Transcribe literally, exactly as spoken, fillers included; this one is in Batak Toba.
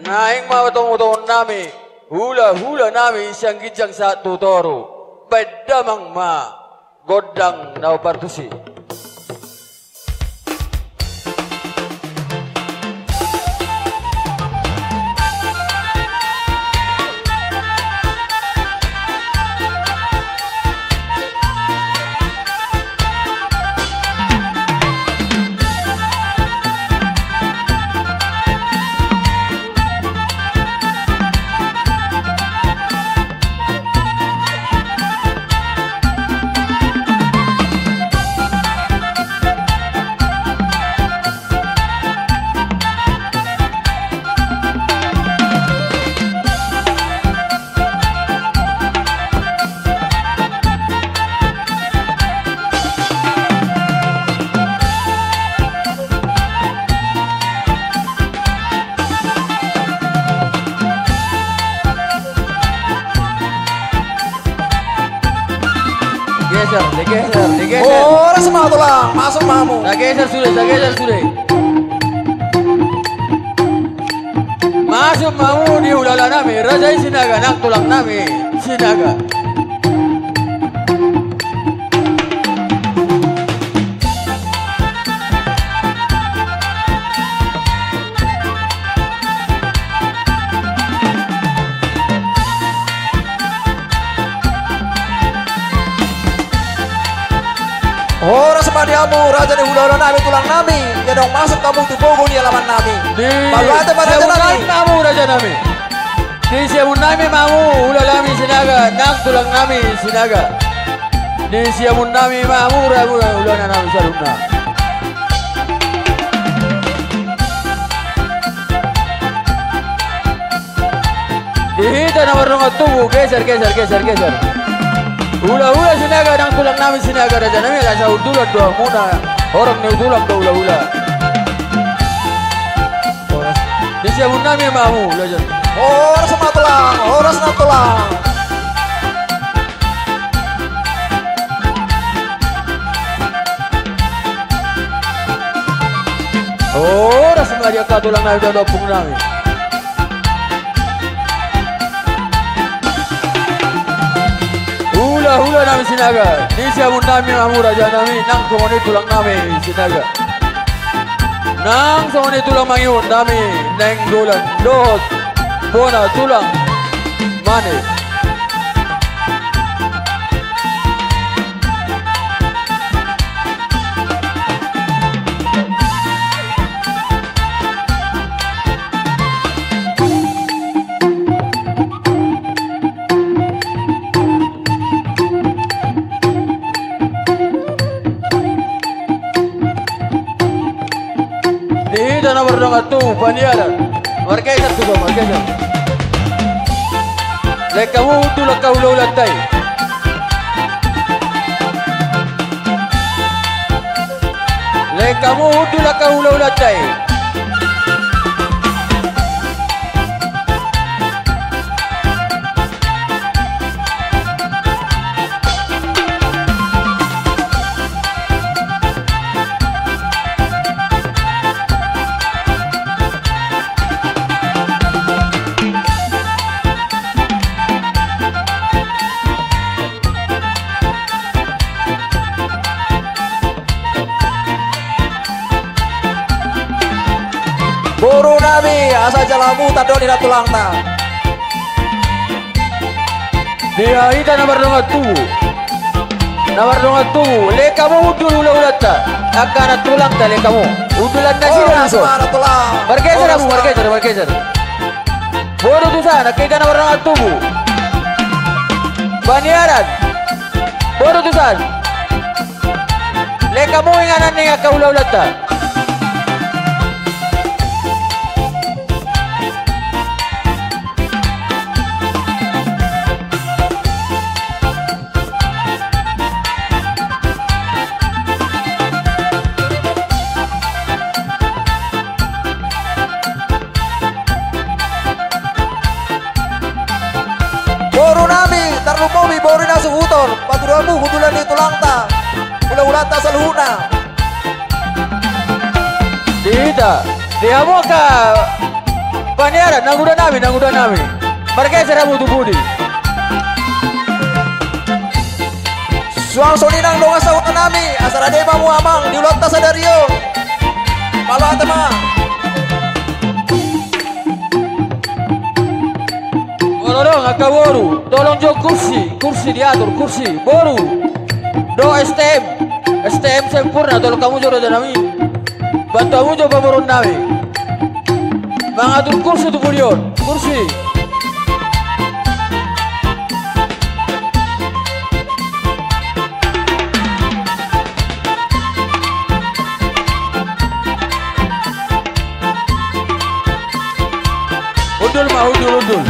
Naeng ma tomutomu nami, hulahula nami sian ginjang sahat tu toru, baen damang ma gondang na partusi. Geser, digeser, digeser. Horas ma tulang, masuk ma hamu. Tageser sude, tageser sude. Masuk ma hamu di hulahula nami, raja i Sinaga, nang tulang nami Sinaga. Horas ma di hamu, raja ni hulahula nami, tulang nami, ia naung masuk hamu tu pogu ni alaman nami. Di siamun nami ma hamu, raja nami. Di siamun nami ma hamu, hulahula nami Sinaga, nang tulang nami Sinaga. Di siamun nami ma hamu, raja, hulahula nami saluhutna. Di hita na mardongan tubu, geser, geser, geser, geser. Hulahula Sinaga, nang tulang nami Sinaga, raja nami, asa hundulan do hamuna, horong ni hundulan do hulahula. Di siamun nami ma hamu, raja. Horas ma tulang, horas ma tulang. Horas ma di angka tulang nami dohot ompung nami. Hulahula nami Sinaga, di siamun nami ma hamu, raja nami, nang songon i tulang nami Sinaga. Nang songon i tulang mangihut nami Nainggolan dohot bona tulang Mane. Di hita na mardongan tubu, paniaran. Margeser tu son, margeser. Lehon hamu hundul angka hulahulanta i. Lehon hamu hundul angka hulahulanta i. Boru nami, asa jala hamu tandok ni nantulangna. Di hita na mardongan tubu. Na mardongan tubu, lehon hamu hundul hulahulanta. Angka nantulangta lehon hamu. Hundulan nasida. Margeser hamu, margeser, margeser. Boru tusan, angka hita na mardongan tubu. Paniaran. Boru tusan. Lehon hamu inganan ni angka hulahulanta. Boru nami, tarlumobi boru na suhuton, patudu hamu hundulan ni tulangta, hulahulanta saluhutna. Di hita, di hamu angka Paniaran, naguda nami, naguda nami. Margeser hamu tu pudi. Suang songon i nang dongan sahuta nami, asa rade ma hamu amang di ulaonta sadari on. Paluat ma. Molo adong angka boru, tolong jo kursi, kursi diatur, kursi, boru. Dohot S T M, S T M sempurna, tolong hamu jo raja nami. Bantu hamu jo pamoruon nami. Mangatur kursi tu pudi on, kursi. Hundul ma, hundul, hundul.